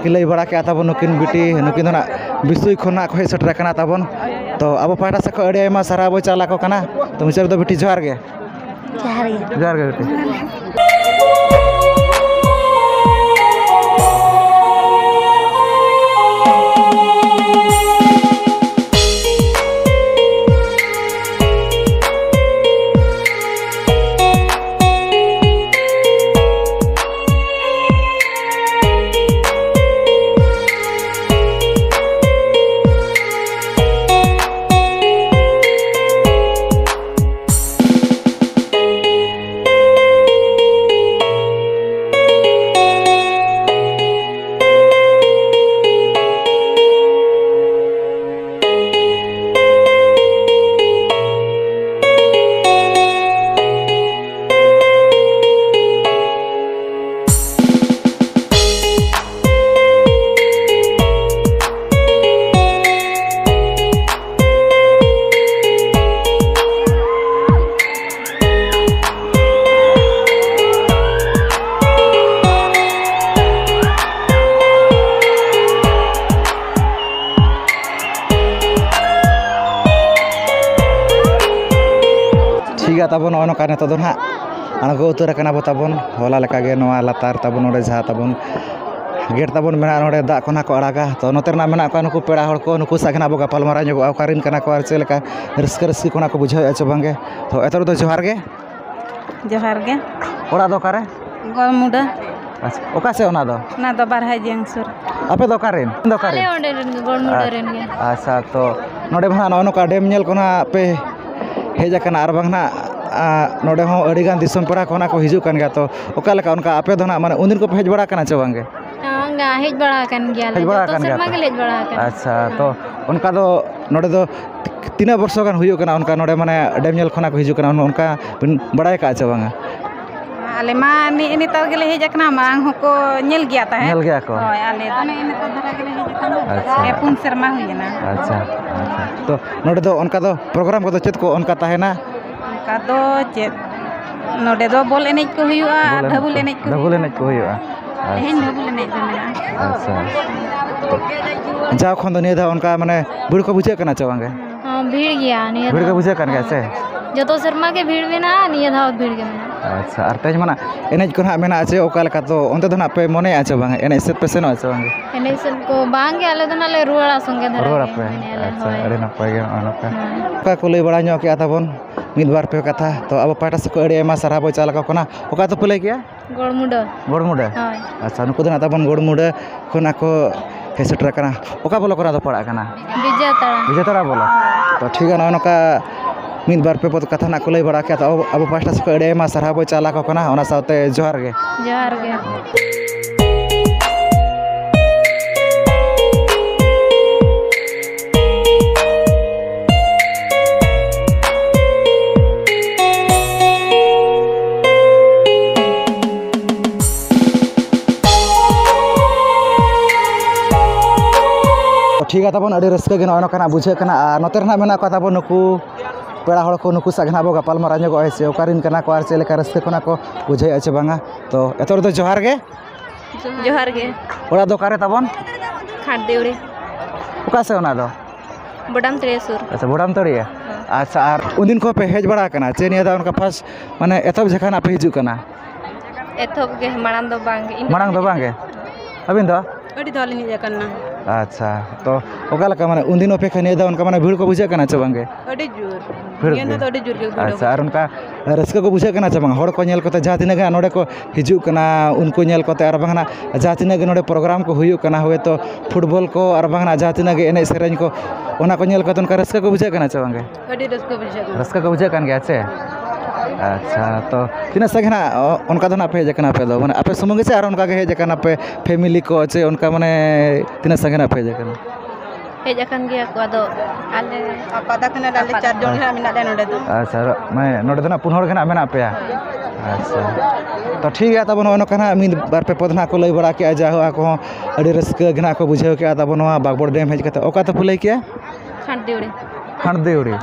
ᱠᱤᱱ ᱞᱟᱹᱭ ᱵᱟᱲᱟ ᱠᱮᱜᱼᱟ ᱛᱟᱵᱚᱱ ᱱᱩᱠᱤᱱ ᱵᱤᱴᱤ, ᱱᱩᱠᱤᱱ ᱫᱚ ᱱᱟᱜ ᱵᱤᱥᱩᱭ ᱠᱷᱚᱱ ᱱᱟᱜ ᱠᱚ ᱦᱮᱡ ᱥᱮᱴᱮᱨ ᱟᱠᱟᱱᱟ ᱛᱟᱵᱚᱱ᱾ ᱛᱚ ᱟᱵᱚ ᱯᱟᱦᱴᱟ ᱥᱮᱫ ᱠᱷᱚᱱ ᱟᱹᱰᱤ ᱟᱭᱢᱟ ᱥᱟᱨᱦᱟᱣ ᱵᱚ ᱪᱟᱞ ᱟᱠᱚ ᱠᱟᱱᱟ᱾ ᱛᱚ ᱢᱩᱪᱟᱹᱫ ᱨᱮᱫᱚ ᱵᱤᱴᱤ ᱡᱚᱦᱟᱨ ᱜᱮ᱾ ᱡᱚᱦᱟᱨ ᱜᱮ᱾ ᱡᱚᱦᱟᱨ ᱜᱮ ᱵᱤᱴᱤ᱾ ᱛᱟᱵᱚᱱ ᱱᱚᱜᱼᱚ ᱱᱚᱝᱠᱟ ᱱᱤᱛᱚᱜ ᱫᱚ ᱱᱟᱦᱟᱜ ᱟᱬᱜᱚ ᱩᱛᱟᱹᱨ ᱟᱠᱟᱱᱟ ᱵᱚ ᱛᱟᱵᱚᱱ᱾ ᱦᱚᱞᱟ ᱞᱮᱠᱟᱜᱮ ᱱᱚᱣᱟ ᱞᱟᱛᱟᱨ ᱛᱟᱵᱚᱱ ᱱᱚᱰᱮ ᱡᱟᱦᱟᱸ ᱛᱟᱵᱚᱱ ᱜᱮᱴ ᱛᱟᱵᱚᱱ ᱢᱮᱱᱟᱜᱼᱟ, ᱱᱚᱰᱮ ᱫᱟᱜ ᱠᱚ ᱱᱟᱦᱟᱜ ᱠᱚ ᱟᱲᱟᱜᱟ᱾ ᱛᱚ ᱱᱚᱛᱮ ᱨᱮᱱᱟᱜ ᱢᱮᱱᱟᱜ ᱠᱚᱣᱟ ᱱᱩᱠᱩ ᱯᱮᱲᱟ ᱦᱚᱲ ᱠᱚ, ᱱᱩᱠᱩ ᱥᱟᱶ ᱜᱮ ᱱᱟᱦᱟᱜ ᱵᱚ ᱜᱟᱯᱟᱞ ᱢᱟᱨᱟᱣ ᱧᱚᱜᱚᱜᱼᱟ, ᱚᱠᱟ ᱨᱮᱱ ᱠᱟᱱᱟ ᱠᱚ ᱟᱨ ᱪᱮᱫ ᱞᱮᱠᱟ ᱨᱟᱹᱥᱠᱟᱹ ᱨᱟᱹᱥᱠᱤ ᱠᱚ ᱱᱟᱦᱟᱜ ᱠᱚ ᱵᱩᱡᱷᱟᱹᱣᱮᱫᱼᱟ ᱪᱮ ᱵᱟᱝᱜᱮ᱾ ᱛᱚ ᱮᱛᱚᱦᱚᱵ ᱫᱚ ᱡᱚᱦᱟᱨ ᱜᱮ᱾ ᱡᱚᱦᱟᱨ ᱜᱮ᱾ ᱚᱲᱟᱜ ᱫᱚ ᱚᱠᱟᱨᱮ? ᱜᱚᱲᱢᱩᱰᱟᱹ᱾ ᱟᱪᱪᱷᱟ, ᱚᱠᱟ ᱥᱮᱫ ᱚᱱᱟ ᱫᱚ? ᱚᱱᱟ ᱫᱚ ᱵᱟᱨᱦᱟᱡᱤᱭᱟᱹᱝ ᱥᱩᱨ᱾ ᱟᱯᱮ ᱫᱚ ᱚᱠᱟ ᱨᱮᱱ? ᱟᱯᱮ ᱫᱚ ᱚᱠᱟ ᱨᱮᱱ? ᱟᱞᱮ ᱚᱸᱰᱮ ᱨᱮᱱ ᱜᱮ, ᱜᱚᱲᱢᱩᱰᱟᱹ ᱨᱮᱱ ᱜᱮ᱾ ᱟᱪᱪᱷᱟ, ᱛᱚ ᱱᱚᱰᱮ ᱢᱟ ᱦᱟᱸᱜ ᱱᱚᱜᱼᱚ ᱱᱚᱝᱠᱟ ᱰᱮᱢ ᱧᱮᱞ ᱠᱚ ᱱᱟᱦᱟᱜ ᱯᱮ ᱦᱮᱡ ᱟᱠᱟᱱᱟ, ᱟᱨ ᱵᱟᱝ ᱱᱟᱦᱟᱜ, ᱟ, ᱱᱚᱰᱮ ᱦᱚᱸ ᱟᱹᱰᱤᱜᱟᱱ ᱫᱤᱥᱚᱢ ᱯᱮᱲᱟ ᱠᱚ ᱱᱟᱦᱟᱜ ᱠᱚ ᱦᱤᱡᱩᱜ ᱠᱟᱱ ᱜᱮᱭᱟ᱾ ᱛᱚ ᱚᱠᱟ ᱞᱮᱠᱟ ᱚᱱᱠᱟ ᱟᱯᱮ ᱫᱚ ᱱᱟᱦᱟᱜ, ᱢᱟᱱᱮ, ᱩᱱᱫᱤᱱ ᱠᱚᱯᱮ ᱦᱮᱡ ᱵᱟᱲᱟ ᱟᱠᱟᱱᱟ ᱪᱮ ᱵᱟᱝᱜᱮ? ᱦᱮᱸ, ᱦᱮᱡ ᱵᱟᱲᱟ ᱡᱚᱛᱚ ᱟᱠᱟᱱ ᱜᱮᱭᱟ ᱥᱮᱨᱢᱟ ᱯᱮ? ᱜᱮᱞᱮ ᱦᱮᱡ ᱵᱟᱲᱟ ᱟᱠᱟᱱᱟ᱾ ᱟᱪᱪᱷᱟ, ᱦᱮᱸ᱾ ᱛᱚ ᱚᱱᱠᱟ ᱫᱚ ᱱᱚᱰᱮ ᱫᱚ ᱛᱤᱱᱟᱹᱜ ᱵᱚᱨᱥᱚ ᱜᱟᱱ ᱦᱩᱭᱩᱜ ᱠᱟᱱᱟ ᱚᱱᱠᱟ ᱱᱚᱰᱮ, ᱢᱟᱱᱮ, ᱰᱮᱢ ᱧᱮᱞ ᱠᱷᱚᱱᱟᱜ ᱠᱚ ᱦᱤᱡᱩᱜ ᱠᱟᱱᱟ, ᱚᱱᱠᱟ ᱵᱤᱱ ᱵᱟᱲᱟᱭ ᱟᱠᱟᱫᱼᱟ ᱪᱮ ᱵᱟᱝᱟ? ᱟᱞᱮ ᱢᱟ ᱱᱮᱜᱼᱮ ᱱᱮᱛᱟᱨ ᱜᱮᱞᱮ ᱦᱮᱡ ᱟᱠᱟᱱᱟ, ᱢᱟᱲᱟᱝ ᱦᱚᱸᱠᱚ ᱧᱮᱞ ᱜᱮᱭᱟ ᱛᱟᱦᱮᱸᱫ᱾ ᱧᱮᱞ ᱜᱮᱭᱟ ᱠᱚ? ᱦᱳᱭ, ᱟᱞᱮ ᱫᱚ ᱱᱮᱜᱼᱮ ᱱᱮᱛᱟᱨ ᱫᱷᱟᱨᱟ ᱜᱮᱞᱮ ᱦᱮᱡ ᱟᱠᱟᱱᱟ᱾ ᱟᱪᱪᱷᱟ᱾ ᱯᱮ ᱯᱩᱱ ᱥᱮᱨᱢᱟ ᱦᱩᱭᱮᱱᱟ᱾ ᱟᱪᱪᱷᱟ, ᱟᱪᱪᱷᱟ᱾ ᱛᱚ ᱱᱚᱰᱮ ᱫᱚ ᱚᱱᱠᱟ ᱫᱚ ᱯᱨᱳᱜᱨᱟᱢ ᱠᱚᱫᱚ ᱪᱮᱫ ᱠᱚ ᱚᱱᱠᱟ ᱛᱟᱦᱮᱱᱟ? ᱚᱱᱠᱟ ᱫᱚ ᱪᱮᱫ, ᱱᱚᱰᱮ ᱫᱚ ᱵᱚᱞ ᱮᱱᱮᱡ ᱠᱚ ᱦᱩᱭᱩᱜᱼᱟ, ᱵᱚᱞ ᱮᱱᱮᱡ ᱰᱷᱟᱹᱵᱩᱞ ᱠᱚ, ᱮᱱᱮᱡ ᱠᱚ ᱰᱷᱟᱹᱵᱩᱞ ᱦᱩᱭᱩᱜᱼᱟ᱾ ᱮᱱᱮᱡ ᱠᱚ ᱦᱩᱭᱩᱜᱼᱟ᱾ ᱛᱮᱦᱮᱧ ᱟᱪᱪᱷᱟ᱾ ᱰᱷᱟᱹᱵᱩᱞ ᱮᱱᱮᱡ ᱫᱚ ᱢᱮᱱᱟᱜᱼᱟ᱾ ᱟᱪᱪᱷᱟ᱾ ᱡᱟᱣ ᱠᱷᱚᱱ ᱫᱚ ᱱᱤᱭᱟᱹ ᱫᱷᱟᱣ ᱚᱱᱠᱟ, ᱢᱟᱱᱮ, ᱵᱷᱤᱲ ᱠᱚ ᱵᱩᱡᱷᱟᱹᱜ ᱠᱟᱱᱟ ᱪᱮ ᱵᱟᱝᱜᱮ? ᱦᱚᱸ, ᱵᱷᱤᱲ ᱜᱮᱭᱟ ᱱᱤᱭᱟᱹ ᱵᱷᱤᱲ ᱫᱷᱟᱣ᱾ ᱜᱮ ᱵᱩᱡᱷᱟᱹᱜ ᱠᱟᱱ ᱜᱮᱭᱟ ᱥᱮ? ᱡᱚᱛᱚ ᱥᱮᱨᱢᱟ ᱜᱮ ᱵᱷᱤᱲ ᱢᱮᱱᱟᱜᱼᱟ, ᱱᱤᱭᱟᱹ ᱫᱷᱟᱣ ᱵᱷᱤᱲ ᱜᱮ ᱢᱮᱱᱟᱜᱼᱟ᱾ ᱟᱪᱪᱷᱟ, ᱟᱨ ᱛᱮᱦᱮᱧ ᱢᱟ ᱱᱟᱜ ᱮᱱᱮᱡ ᱠᱚ ᱱᱟᱜ ᱢᱮᱱᱟᱜᱼᱟ ᱪᱮ ᱚᱠᱟ ᱞᱮᱠᱟ, ᱛᱚ ᱚᱱᱛᱮ ᱫᱚ ᱱᱟᱜ ᱯᱮ ᱢᱚᱱᱮᱭᱟ ᱪᱮ ᱵᱟᱝ, ᱮᱱᱮᱡ ᱥᱮᱫ ᱯᱮ ᱥᱮᱱᱚᱜᱼᱟ ᱪᱮ ᱵᱟᱝᱜᱮ? ᱮᱱᱮᱡ ᱥᱮᱫ ᱠᱚ ᱵᱟᱝ ᱜᱮ, ᱟᱞᱮ ᱫᱚ ᱱᱟᱜ ᱞᱮ ᱨᱩᱣᱟᱹᱲᱟ ᱥᱚᱸᱜᱮ ᱫᱷᱟᱨᱟ ᱨᱩᱣᱟᱹᱲ ᱜᱮ, ᱟᱯᱮ? ᱢᱮᱱᱮᱫᱼᱟ ᱞᱮ, ᱟᱪᱪᱷᱟ, ᱦᱳᱭ᱾ ᱟᱹᱰᱤ ᱱᱟᱯᱟᱭ ᱜᱮ ᱱᱚᱜᱼᱚᱭ ᱱᱚᱝᱠᱟ᱾ ᱦᱮᱸ᱾ ᱚᱠᱟ ᱠᱚ ᱞᱟᱹᱭ ᱵᱟᱲᱟ ᱧᱚᱜ ᱠᱮᱜᱼᱟ ᱛᱟᱵᱚᱱ ᱢᱤᱫ ᱵᱟᱨ ᱯᱮ ᱠᱟᱛᱷᱟ, ᱛᱚ ᱟᱵᱚ ᱯᱟᱦᱴᱟ ᱥᱮᱫ ᱠᱷᱚᱱ ᱟᱹᱰᱤ ᱟᱭᱢᱟ ᱥᱟᱨᱦᱟᱣ ᱵᱚ ᱪᱟᱞ ᱟᱠᱚ ᱠᱟᱱᱟ᱾ ᱚᱠᱟ ᱟᱹᱛᱩ ᱯᱮ ᱞᱟᱹᱭ ᱠᱮᱜᱼᱟ? ᱜᱚᱲᱢᱩᱰᱟᱹ᱾ ᱜᱚᱲᱢᱩᱰᱟᱹ? ᱦᱳᱭ᱾ ᱟᱪᱪᱷᱟ, ᱱᱩᱠᱩ ᱫᱚ ᱱᱟᱜ ᱛᱟᱵᱚᱱ ᱜᱚᱲᱢᱩᱰᱟᱹ ᱠᱷᱚᱱᱟᱜ ᱠᱚ ᱦᱮᱡ ᱥᱮᱴᱮᱨ ᱟᱠᱟᱱᱟ᱾ ᱚᱠᱟ ᱵᱞᱚᱠ ᱨᱮ ᱟᱫᱚ ᱯᱟᱲᱟᱜ ᱠᱟᱱᱟ? ᱵᱤᱡᱮᱛᱟᱲᱟ᱾ ᱵᱤᱡᱮᱛᱟᱲᱟ ᱵᱞᱚᱠ᱾ ᱛᱚ ᱴᱷᱤᱠ ᱜᱮᱭᱟ, ᱱᱚᱜᱼᱚᱭ ᱱᱚᱝᱠᱟ ᱢᱤᱫ ᱵᱟᱨ ᱯᱮ ᱯᱚᱫ ᱠᱟᱛᱷᱟ ᱱᱟᱜ ᱠᱚ ᱞᱟᱹᱭ ᱵᱟᱲᱟ ᱠᱮᱫᱟ᱾ ᱛᱚ ᱟᱵᱚ, ᱟᱵᱚ ᱯᱟᱦᱴᱟ ᱥᱮᱫ ᱠᱷᱚᱱ ᱟᱹᱰᱤ ᱟᱭᱢᱟ ᱥᱟᱨᱦᱟᱣ ᱵᱚ ᱪᱟᱞ ᱟᱠᱚ ᱠᱟᱱᱟ᱾ ᱚᱱᱟ ᱥᱟᱶᱛᱮ ᱡᱚᱦᱟᱨ ᱜᱮ᱾ ᱡᱚᱦᱟᱨ ᱜᱮ᱾ ᱴᱷᱤᱠ ᱜᱮᱭᱟ ᱛᱟᱵᱚᱱ, ᱟᱹᱰᱤ ᱨᱟᱹᱥᱠᱟᱹ ᱜᱮ ᱱᱚᱜᱼᱚᱭ ᱱᱚᱝᱠᱟᱱᱟᱜ ᱵᱩᱡᱷᱟᱹᱜ ᱠᱟᱱᱟ᱾ ᱟᱨ ᱱᱚᱛᱮ ᱨᱮ ᱱᱟᱜ ᱢᱮᱱᱟᱜ ᱠᱚᱣᱟ ᱛᱟᱵᱚᱱ ᱱᱩᱠᱩ ᱯᱮᱲᱟ ᱦᱚᱲ ᱠᱚ, ᱱᱩᱠᱩ ᱥᱟᱶ ᱜᱮ ᱱᱟᱜ ᱵᱚ ᱜᱟᱯᱟᱞ ᱢᱟᱨᱟᱣ ᱧᱚᱜᱚᱜᱼᱟ, ᱥᱮ ᱚᱠᱟ ᱨᱮᱱ ᱠᱟᱱᱟ ᱠᱚ ᱟᱨ ᱪᱮᱫ ᱞᱮᱠᱟ ᱨᱟᱹᱥᱠᱟᱹ ᱠᱷᱚᱱᱟᱜ ᱠᱚ ᱵᱩᱡᱷᱟᱹᱣᱮᱫᱼᱟ ᱪᱮ ᱵᱟᱝᱟ᱾ ᱛᱚ ᱮᱛᱚᱦᱚᱵ ᱨᱮᱫᱚ ᱡᱚᱦᱟᱨ ᱜᱮ᱾ ᱡᱚᱦᱟᱨ ᱜᱮ᱾ ᱚᱲᱟᱜ ᱫᱚ ᱚᱠᱟᱨᱮ ᱛᱟᱵᱚᱱ? ᱠᱷᱟᱴ ᱫᱮᱣᱲᱤ᱾ ᱚᱠᱟ ᱥᱮᱫ ᱚᱱᱟ ᱫᱚ? ᱵᱚᱰᱟᱢ ᱛᱟᱹᱲᱤᱭᱟ ᱥᱩᱨ᱾ ᱟᱪᱪᱷᱟ, ᱵᱚᱰᱟᱢ ᱛᱟᱹᱲᱤᱭᱟ᱾ ᱦᱮᱸ᱾ ᱟᱪᱪᱷᱟ, ᱟᱨ ᱩᱱᱫᱤᱱ ᱠᱷᱚᱱ ᱯᱮ ᱦᱮᱡ ᱵᱟᱲᱟ ᱟᱠᱟᱱᱟ ᱪᱮ ᱱᱤᱭᱟᱹ ᱫᱷᱟᱣ ᱚᱱᱠᱟ ᱯᱷᱟᱥᱴ, ᱢᱟᱱᱮ, ᱮᱛᱚᱦᱚᱵ ᱡᱚᱠᱷᱚᱱ ᱯᱮ ᱦᱤᱡᱩᱜ ᱠᱟᱱᱟ? ᱮᱛᱚᱦᱚᱵ ᱜᱮ, ᱢᱟᱲᱟᱝ ᱫᱚ ᱵᱟᱝ ᱜᱮ᱾ ᱤᱧ ᱫᱚ ᱢᱟᱲᱟᱝ ᱫᱚ ᱵᱟᱝ ᱜᱮ? ᱟᱹᱵᱤᱱ ᱫᱚ? ᱟᱹᱰᱤ ᱫᱷᱟᱣ ᱞᱤᱧ ᱦᱮᱡ ᱟᱠᱟᱱᱟ᱾ ᱟᱪᱪᱷᱟ, ᱛᱚ ᱚᱠᱟ ᱞᱮᱠᱟ, ᱢᱟᱱᱮ, ᱩᱱᱫᱤᱱ ᱚᱯᱮᱠᱷᱟ ᱱᱤᱭᱟᱹ ᱫᱷᱟᱣ ᱚᱱᱠᱟ, ᱢᱟᱱᱮ, ᱵᱷᱤᱲ ᱠᱚ ᱵᱩᱡᱷᱟᱹᱜ ᱠᱟᱱᱟ ᱪᱮ ᱵᱟᱝ ᱜᱮ? ᱟᱹᱰᱤ ᱡᱳᱨ᱾ ᱵᱷᱤᱲ ᱱᱤᱭᱟᱹ ᱜᱮ? ᱫᱷᱟᱣ ᱫᱚ ᱟᱹᱰᱤ ᱡᱳᱨ ᱜᱮ ᱵᱷᱤᱲ᱾ ᱟᱪᱪᱷᱟ, ᱟᱨ ᱚᱱᱠᱟ ᱨᱟᱹᱥᱠᱟᱹ ᱠᱚ ᱵᱩᱡᱷᱟᱹᱜ ᱠᱟᱱᱟ ᱪᱮ ᱵᱟᱝ? ᱦᱚᱲ ᱠᱚ ᱧᱮᱞ ᱠᱚᱛᱮ ᱡᱟᱦᱟᱸ ᱛᱤᱱᱟᱹᱜ ᱜᱮ ᱱᱚᱰᱮ ᱠᱚ ᱦᱤᱡᱩᱜ ᱠᱟᱱᱟ, ᱩᱱᱠᱩ ᱧᱮᱞ ᱠᱚᱛᱮ, ᱟᱨ ᱵᱟᱝ ᱱᱟᱜ ᱡᱟᱦᱟᱸ ᱛᱤᱱᱟᱹᱜ ᱜᱮ ᱱᱚᱰᱮ ᱯᱨᱳᱜᱨᱟᱢ ᱠᱚ ᱦᱩᱭᱩᱜ ᱠᱟᱱᱟ, ᱦᱳᱭᱛᱳ ᱯᱷᱩᱴᱵᱚᱞ ᱠᱚ, ᱟᱨ ᱵᱟᱝ ᱱᱟᱜ ᱡᱟᱦᱟᱸ ᱛᱤᱱᱟᱹᱜ ᱜᱮ ᱮᱱᱮᱡ ᱥᱮᱨᱮᱧ ᱠᱚ, ᱚᱱᱟ ᱠᱚ ᱧᱮᱞ ᱠᱚᱛᱮ ᱚᱱᱠᱟ ᱨᱟᱹᱥᱠᱟᱹ ᱠᱚ ᱵᱩᱡᱷᱟᱹᱜ ᱠᱟᱱᱟ ᱪᱮ ᱵᱟᱝ ᱜᱮ? ᱟᱹᱰᱤ ᱨᱟᱹᱥᱠᱟᱹ ᱵᱩᱡᱷᱟᱹᱜ ᱠᱟᱱᱟ᱾ ᱨᱟᱹᱥᱠᱟᱹ ᱠᱚ ᱵᱩᱡᱷᱟᱹᱜ ᱠᱟᱱ ᱜᱮᱭᱟ ᱪᱮ? ᱟᱪᱪᱷᱟ, ᱛᱚ ᱛᱤᱱᱟᱹᱜ ᱥᱟᱸᱜᱮ ᱱᱟᱜ, ᱚ, ᱚᱱᱠᱟ ᱫᱚ ᱱᱟᱜ ᱯᱮ ᱦᱮᱡ ᱟᱠᱟᱱᱟ ᱟᱯᱮ ᱫᱚ? ᱢᱟᱱᱮ, ᱟᱯᱮ ᱥᱩᱢᱩᱝ ᱜᱮ ᱪᱮ ᱟᱨ ᱚᱱᱠᱟ ᱜᱮ ᱦᱮᱡ ᱟᱠᱟᱱᱟ ᱯᱮ, ᱯᱷᱮᱢᱤᱞᱤ ᱠᱚ ᱪᱮ ᱚᱱᱠᱟ, ᱢᱟᱱᱮ, ᱛᱤᱱᱟᱹᱜ ᱥᱟᱸᱜᱮ ᱱᱟᱜ ᱯᱮ ᱦᱮᱡ ᱟᱠᱟᱱᱟ? ᱦᱮᱡ ᱟᱠᱟᱱ ᱜᱮᱭᱟ ᱠᱚ, ᱟᱫᱚ ᱟᱞᱮ ᱟᱯᱟᱫᱟ ᱠᱷᱚᱱᱟᱜ ᱟᱞᱮ ᱪᱟᱨ ᱡᱚᱱ ᱜᱮ ᱦᱟᱸᱜ ᱢᱮᱱᱟᱜ ᱞᱮᱭᱟ ᱱᱚᱰᱮ ᱫᱚ᱾ ᱟᱪᱪᱷᱟ, ᱢᱟᱱᱮ, ᱱᱚᱰᱮ ᱫᱚ ᱱᱟᱜ ᱯᱩᱱ ᱦᱚᱲ ᱜᱮ ᱱᱟᱜ ᱢᱮᱱᱟᱜ ᱯᱮᱭᱟ? ᱟᱪᱪᱷᱟ, ᱛᱚ ᱴᱷᱤᱠ ᱜᱮᱭᱟ, ᱛᱟᱵᱚ ᱱᱚᱜᱼᱚᱭ ᱱᱚᱝᱠᱟ ᱱᱟᱜ ᱢᱤᱫ ᱵᱟᱨ ᱯᱮ ᱯᱚᱫ ᱱᱟᱜ ᱠᱚ ᱞᱟᱹᱭ ᱵᱟᱲᱟ ᱠᱮᱜᱼᱟ, ᱡᱟᱭᱦᱳᱠ, ᱟᱠᱚ ᱦᱚᱸ ᱟᱹᱰᱤ ᱨᱟᱹᱥᱠᱟᱹ ᱜᱮ ᱱᱟᱜ ᱠᱚ ᱵᱩᱡᱷᱟᱹᱣ ᱠᱮᱜᱼᱟ ᱛᱟᱵᱚ ᱱᱚᱣᱟ ᱵᱟᱜᱽᱵᱚᱲ ᱰᱮᱢ ᱦᱮᱡ ᱠᱟᱛᱮ᱾ ᱚᱠᱟ ᱟᱹᱛᱩ ᱯᱮ ᱞᱟᱹᱭ ᱠᱮᱜᱼᱟ? ᱠᱷᱟᱸᱰᱫᱤᱣᱲᱤ᱾ ᱠᱷᱟᱸᱰᱫᱤᱣᱲᱤ᱾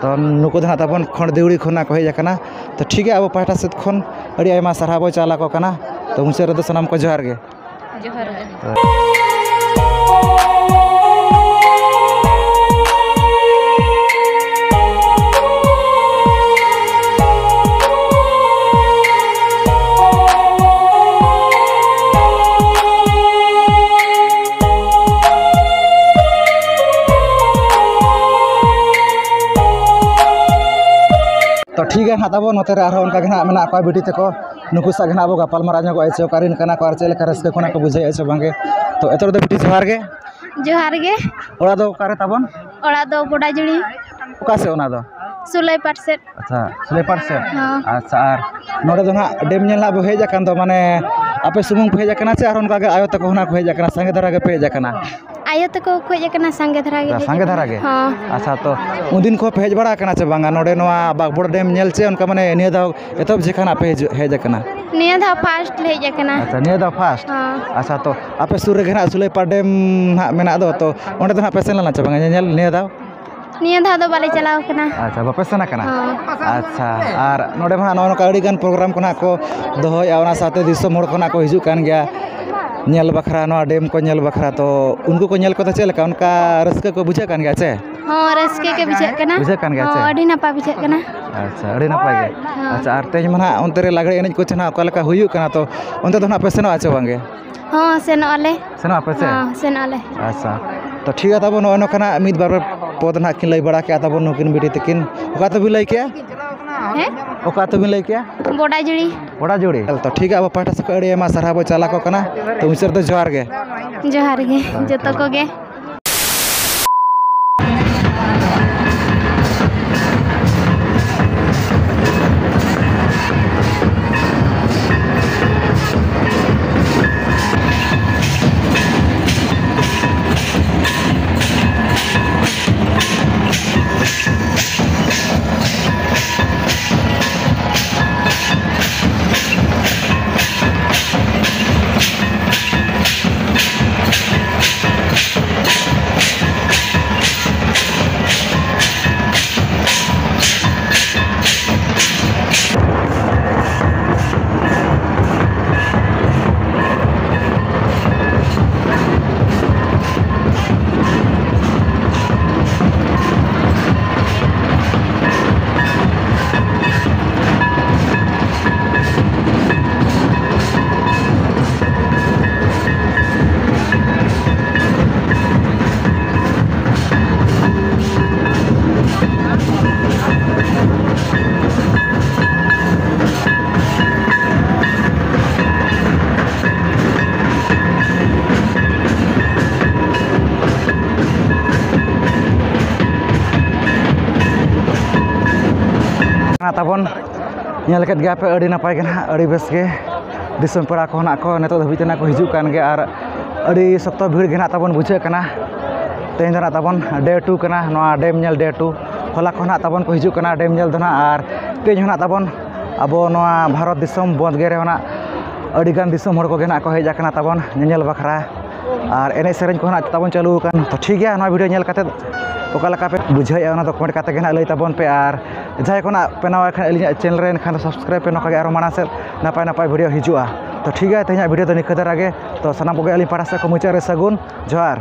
ᱛᱚ ᱱᱩᱠᱩ ᱫᱚ ᱱᱟᱜ ᱛᱟᱵᱚᱱ ᱠᱷᱚᱸᱰᱫᱤᱣᱲᱤ ᱠᱷᱚᱱᱟᱜ ᱠᱚ ᱦᱮᱡ ᱟᱠᱟᱱᱟ᱾ ᱛᱚ ᱴᱷᱤᱠ ᱜᱮᱭᱟ, ᱟᱵᱚ ᱯᱟᱦᱴᱟ ᱥᱮᱫ ᱠᱷᱚᱱ ᱟᱹᱰᱤ ᱟᱭᱢᱟ ᱥᱟᱨᱦᱟᱣ ᱵᱚ ᱪᱟᱞ ᱟᱠᱚ ᱠᱟᱱᱟ᱾ ᱛᱚ ᱢᱩᱪᱟᱹᱫ ᱨᱮᱫᱚ ᱥᱟᱱᱟᱢ ᱠᱚ ᱡᱚᱦᱟᱨ ᱜᱮ᱾ ᱡᱚᱦᱟᱨ ᱜᱮ᱾ ᱛᱚ ᱴᱷᱤᱠ ᱜᱮᱭᱟ ᱱᱟᱦᱟᱜ ᱛᱟᱵᱚ, ᱱᱚᱛᱮ ᱨᱮ ᱟᱨᱦᱚᱸ ᱚᱱᱠᱟ ᱜᱮ ᱱᱟᱦᱟᱜ ᱢᱮᱱᱟᱜ ᱠᱚᱣᱟ ᱵᱤᱴᱤ ᱛᱟᱠᱚ, ᱱᱩᱠᱩ ᱥᱟᱶ ᱜᱮ ᱱᱟᱦᱟᱜ ᱵᱚ ᱜᱟᱯᱟᱞ ᱢᱟᱨᱟᱣ ᱧᱚᱜᱚᱜᱼᱟ ᱡᱮ ᱚᱠᱟᱨᱮᱱ ᱠᱟᱱᱟ ᱠᱚ ᱟᱨ ᱪᱮᱫ ᱞᱮᱠᱟ ᱨᱟᱹᱥᱠᱟᱹ ᱠᱷᱚᱱᱟᱜ ᱠᱚ ᱵᱩᱡᱷᱟᱹᱣᱮᱫᱼᱟ ᱥᱮ ᱵᱟᱝᱜᱮ᱾ ᱛᱚ ᱮᱛᱚᱦᱚᱵ ᱨᱮᱫᱚ ᱵᱤᱴᱤ ᱡᱚᱦᱟᱨ ᱜᱮ᱾ ᱡᱚᱦᱟᱨ ᱜᱮ᱾ ᱚᱲᱟᱜ ᱫᱚ ᱚᱠᱟᱨᱮ ᱛᱟᱵᱚᱱ? ᱚᱲᱟᱜ ᱫᱚ ᱵᱚᱰᱟᱡᱩᱲᱤ᱾ ᱚᱠᱟ ᱥᱮᱫ ᱚᱱᱟ ᱫᱚ? ᱥᱩᱞᱟᱹᱭ ᱯᱟᱴ ᱥᱮᱫ᱾ ᱟᱪᱪᱷᱟ, ᱥᱩᱞᱟᱹᱭ ᱯᱟᱴ ᱥᱮᱫ? ᱦᱚᱸ᱾ ᱟᱪᱪᱷᱟ, ᱟᱨ ᱱᱚᱰᱮ ᱫᱚ ᱱᱟᱦᱟᱜ ᱰᱮᱢ ᱧᱮᱞ ᱱᱟᱦᱟᱜ ᱵᱚ ᱦᱮᱡ ᱟᱠᱟᱱ ᱫᱚ, ᱢᱟᱱᱮ ᱟᱯᱮ ᱥᱩᱢᱩᱝ ᱯᱮ ᱦᱮᱡ ᱟᱠᱟᱱᱟ ᱪᱮ ᱟᱨ ᱚᱱᱠᱟ ᱜᱮ ᱟᱭᱳ ᱛᱟᱠᱚ ᱦᱚᱸ ᱱᱟᱦᱟᱜ ᱠᱚ ᱦᱮᱡ ᱟᱠᱟᱱᱟ, ᱥᱟᱸᱜᱮ ᱫᱷᱟᱨᱟ ᱜᱮᱯᱮ ᱦᱮᱡ ᱟᱠᱟᱱᱟ? ᱟᱭᱳ ᱛᱟᱠᱚ ᱠᱚ ᱦᱮᱡ ᱟᱠᱟᱱᱟ, ᱥᱟᱸᱜᱮ ᱫᱷᱟᱨᱟ ᱜᱮ᱾ ᱟᱪᱪᱷᱟ, ᱥᱟᱸᱜᱮ ᱫᱷᱟᱨᱟ ᱜᱮ? ᱦᱚᱸ᱾ ᱟᱪᱪᱷᱟ, ᱛᱚ ᱩᱱᱫᱤᱱ ᱠᱷᱚᱱ ᱯᱮ ᱦᱮᱡ ᱵᱟᱲᱟ ᱟᱠᱟᱱᱟ ᱪᱮ ᱵᱟᱝᱟ ᱱᱚᱰᱮ ᱱᱚᱣᱟ ᱵᱟᱜᱽᱵᱚᱲ ᱰᱮᱢ ᱧᱮᱞ, ᱪᱮ ᱚᱱᱠᱟ ᱢᱟᱱᱮ ᱱᱤᱭᱟᱹ ᱫᱷᱟᱣ ᱮᱛᱚᱦᱚᱵ ᱡᱮᱠᱷᱟ ᱱᱟᱦᱟᱜ ᱯᱮ ᱦᱤᱡᱩᱜ, ᱦᱮᱡ ᱟᱠᱟᱱᱟ? ᱱᱤᱭᱟᱹ ᱫᱷᱟᱣ ᱯᱷᱟᱥᱴ ᱞᱮ ᱦᱮᱡ ᱟᱠᱟᱱᱟ᱾ ᱟᱪᱪᱷᱟ, ᱱᱤᱭᱟᱹ ᱫᱷᱟᱣ ᱯᱷᱟᱥᱴ? ᱦᱚᱸ᱾ ᱟᱪᱪᱷᱟ, ᱛᱚ ᱟᱯᱮ ᱥᱩᱨ ᱨᱮᱜᱮ ᱱᱟᱦᱟᱜ ᱥᱩᱞᱟᱹᱭᱯᱟᱲ ᱰᱮᱢ ᱱᱟᱦᱟᱜ ᱢᱮᱱᱟᱜ ᱫᱚ, ᱛᱚ ᱚᱸᱰᱮ ᱫᱚ ᱱᱟᱦᱟᱜ ᱯᱮ ᱥᱮᱱ ᱞᱮᱱᱟ ᱪᱮ ᱵᱟᱝᱟ ᱧᱮᱧᱮᱞ ᱱᱤᱭᱟᱹ ᱫᱷᱟᱣ? ᱱᱤᱭᱟᱹ ᱫᱷᱟᱣ ᱫᱚ ᱵᱟᱞᱮ ᱪᱟᱞᱟᱣ ᱠᱟᱱᱟ᱾ ᱟᱪᱪᱷᱟ, ᱵᱟᱯᱮ ᱥᱮᱱ ᱟᱠᱟᱱᱟ? ᱦᱚᱸ᱾ ᱟᱪᱪᱷᱟ, ᱟᱨ ᱱᱚᱰᱮ ᱢᱟ ᱱᱚᱜᱼᱚ ᱱᱚᱝᱠᱟ ᱟᱹᱰᱤᱜᱟᱱ ᱯᱨᱳᱜᱨᱟᱢ ᱠᱚ ᱱᱟᱦᱟᱜ ᱠᱚ ᱫᱚᱦᱚᱭᱮᱫᱼᱟ, ᱚᱱᱟ ᱥᱟᱶᱛᱮ ᱫᱤᱥᱚᱢ ᱦᱚᱲ ᱠᱷᱚᱱᱟᱜ ᱠᱚ ᱦᱤᱡᱩᱜ ᱠᱟᱱ ᱜᱮᱭᱟ ᱧᱮᱞ ᱵᱟᱠᱷᱨᱟ, ᱱᱚᱣᱟ ᱰᱮᱢ ᱠᱚ ᱧᱮᱞ ᱵᱟᱠᱷᱨᱟ᱾ ᱛᱚ ᱩᱱᱠᱩ ᱠᱚ ᱧᱮᱞ ᱠᱚᱛᱮ ᱪᱮᱫ ᱞᱮᱠᱟ, ᱚᱱᱠᱟ ᱨᱟᱹᱥᱠᱟᱹ ᱠᱚ ᱵᱩᱡᱷᱟᱹᱜ ᱠᱟᱱ ᱜᱮᱭᱟ ᱪᱮ? ᱦᱚᱸ, ᱨᱟᱹᱥᱠᱟᱹ ᱜᱮ ᱵᱩᱡᱷᱟᱹᱜ ᱠᱟᱱᱟ᱾ ᱵᱩᱡᱷᱟᱹᱜ ᱠᱟᱱ ᱜᱮᱭᱟ ᱦᱚᱸ, ᱪᱮ? ᱟᱹᱰᱤ ᱱᱟᱯᱟᱭ ᱵᱩᱡᱷᱟᱹᱜ ᱠᱟᱱᱟ᱾ ᱟᱪᱪᱷᱟ, ᱟᱹᱰᱤ ᱱᱟᱯᱟᱭ ᱜᱮ᱾ ᱦᱚᱸ᱾ ᱟᱪᱪᱷᱟ, ᱟᱨ ᱛᱮᱦᱮᱧ ᱢᱟ ᱱᱟᱦᱟᱜ ᱚᱱᱛᱮ ᱨᱮ ᱞᱟᱜᱽᱲᱮ ᱮᱱᱮᱡ ᱠᱚ ᱪᱮ ᱱᱟᱦᱟᱜ ᱚᱠᱟ ᱞᱮᱠᱟ ᱦᱩᱭᱩᱜ ᱠᱟᱱᱟ, ᱛᱚ ᱚᱱᱛᱮ ᱫᱚ ᱱᱟᱦᱟᱜ ᱯᱮ ᱥᱮᱱᱚᱜᱼᱟ ᱪᱮ ᱵᱟᱝ ᱜᱮ? ᱦᱚᱸ, ᱥᱮᱱᱚᱜ ᱟᱞᱮ᱾ ᱥᱮᱱᱚᱜ ᱟᱯᱮ ᱥᱮ? ᱦᱚᱸ, ᱥᱮᱱᱚᱜ ᱟᱞᱮ᱾ ᱟᱪᱪᱷᱟ, ᱛᱚ ᱴᱷᱤᱠ ᱜᱮᱭᱟ, ᱛᱟᱵᱚᱱ ᱱᱚᱜᱼᱚᱭ ᱱᱚᱝᱠᱟᱱᱟᱜ ᱢᱤᱫ ᱵᱟᱨ ᱯᱚᱫ ᱱᱟᱦᱟᱜ ᱠᱤᱱ ᱞᱟᱹᱭ ᱵᱟᱲᱟ ᱠᱮᱜᱼᱟ ᱛᱟᱵᱚᱱ ᱱᱩᱠᱤᱱ ᱵᱤᱴᱤ ᱛᱟᱹᱠᱤᱱ᱾ ᱚᱠᱟ ᱟᱹᱛᱩ ᱵᱤᱱ ᱞᱟᱹᱭ ᱠᱮᱜᱼᱟ? ᱦᱮᱸ? ᱚᱠᱟ ᱟᱹᱛᱩ ᱵᱤᱱ ᱞᱟᱹᱭ ᱠᱮᱜᱼᱟ? ᱵᱚᱰᱟᱡᱩᱲᱤ᱾ ᱵᱚᱰᱟᱡᱩᱲᱤ᱾ ᱛᱚ ᱴᱷᱤᱠ ᱜᱮᱭᱟ, ᱟᱵᱚ ᱯᱟᱦᱴᱟ ᱥᱮᱫ ᱠᱷᱚᱱ ᱟᱹᱰᱤ ᱟᱭᱢᱟ ᱥᱟᱨᱦᱟᱣ ᱵᱚ ᱪᱟᱞ ᱟᱠᱚ ᱠᱟᱱᱟ᱾ ᱛᱚ ᱢᱩᱪᱟᱹᱫ ᱨᱮᱫᱚ ᱡᱚᱦᱟᱨ ᱜᱮ᱾ ᱡᱚᱦᱟᱨ ᱜᱮ ᱡᱚᱛᱚ ᱠᱚᱜᱮ᱾ ᱛᱟᱵᱚᱱ ᱧᱮᱞ ᱠᱮᱫ ᱜᱮᱭᱟ ᱯᱮ, ᱟᱹᱰᱤ ᱱᱟᱯᱟᱭ ᱜᱮ ᱱᱟᱦᱟᱜ, ᱟᱹᱰᱤ ᱵᱮᱥ ᱜᱮ᱾ ᱫᱤᱥᱚᱢ ᱯᱮᱲᱟ ᱠᱚ ᱱᱟᱦᱟᱜ ᱠᱚ ᱱᱤᱛᱚᱜ ᱫᱷᱟᱹᱵᱤᱡ ᱛᱮ ᱱᱟᱦᱟᱜ ᱠᱚ ᱦᱤᱡᱩᱜ ᱠᱟᱱ ᱜᱮᱭᱟ ᱟᱨ ᱟᱹᱰᱤ ᱥᱚᱠᱛᱚ ᱵᱷᱤᱲ ᱜᱮ ᱱᱟᱦᱟᱜ ᱛᱟᱵᱚᱱ ᱵᱩᱡᱷᱟᱹᱜ ᱠᱟᱱᱟ᱾ ᱛᱮᱦᱮᱧ ᱫᱚ ᱱᱟᱦᱟᱜ ᱛᱟᱵᱚᱱ day two ᱠᱟᱱᱟ, ᱱᱚᱣᱟ ᱰᱮᱢ ᱧᱮᱞ day two᱾ ᱦᱚᱞᱟ ᱠᱷᱚᱱ ᱱᱟᱦᱟᱜ ᱛᱟᱵᱚᱱ ᱠᱚ ᱦᱤᱡᱩᱜ ᱠᱟᱱᱟ ᱰᱮᱢ ᱧᱮᱞ ᱫᱚ ᱱᱟᱦᱟᱜ, ᱟᱨ ᱛᱮᱦᱮᱧ ᱦᱚᱸ ᱱᱟᱦᱟᱜ ᱛᱟᱵᱚᱱ ᱟᱵᱚ ᱱᱚᱣᱟ ᱵᱷᱟᱨᱚᱛ ᱫᱤᱥᱚᱢ ᱵᱚᱱᱫᱽ ᱜᱮ ᱨᱮᱦᱚᱸ ᱱᱟᱦᱟᱜ ᱟᱹᱰᱤ ᱜᱟᱱ ᱫᱤᱥᱚᱢ ᱦᱚᱲ ᱠᱚᱜᱮ ᱱᱟᱦᱟᱜ ᱠᱚ ᱦᱮᱡ ᱟᱠᱟᱱᱟ ᱛᱟᱵᱚᱱ ᱧᱮᱧᱮᱞ ᱵᱟᱠᱷᱨᱟ᱾ ᱟᱨ ᱮᱱᱮᱡ ᱥᱮᱨᱮᱧ ᱠᱚᱦᱚᱸ ᱱᱟᱜ ᱛᱟᱵᱚᱱ ᱪᱟᱹᱞᱩ ᱟᱠᱟᱱ᱾ ᱛᱚ ᱴᱷᱤᱠ ᱜᱮᱭᱟ, ᱱᱚᱣᱟ video ᱧᱮᱞ ᱠᱟᱛᱮᱫ ᱚᱠᱟ ᱞᱮᱠᱟ ᱯᱮ ᱵᱩᱡᱷᱟᱹᱣᱮᱫᱼᱟ, ᱚᱱᱟ ᱫᱚ comment ᱠᱟᱛᱮ ᱜᱮ ᱱᱟᱜ ᱞᱟᱹᱭ ᱛᱟᱵᱚᱱ ᱯᱮ᱾ ᱟᱨ ᱡᱟᱦᱟᱸᱭ ᱠᱚ ᱱᱟᱜ ᱯᱮ ᱱᱟᱣᱟ ᱠᱷᱟᱱ ᱟᱹᱞᱤᱧᱟᱜ channel ᱨᱮ, ᱮᱱᱠᱷᱟᱱ ᱫᱚ subscribe ᱯᱮ, ᱱᱚᱝᱠᱟ ᱜᱮ ᱟᱨᱚ ᱢᱟᱲᱟᱝ ᱥᱮᱫ ᱱᱟᱯᱟᱭ ᱱᱟᱯᱟᱭ video ᱦᱤᱡᱩᱜᱼᱟ᱾ ᱛᱚ ᱴᱷᱤᱠ ᱜᱮᱭᱟ, ᱛᱮᱦᱮᱧᱟᱜ video ᱫᱚ ᱱᱤᱝᱠᱟᱹ ᱫᱷᱟᱨᱟ ᱜᱮ᱾ ᱛᱚ ᱥᱟᱱᱟᱢ ᱠᱚᱜᱮ ᱟᱹᱞᱤᱧ ᱯᱟᱦᱴᱟ ᱥᱮᱫ ᱠᱷᱚᱱ ᱢᱩᱪᱟᱹᱫ ᱨᱮ ᱥᱟᱹᱜᱩᱱ ᱡᱚᱦᱟᱨ᱾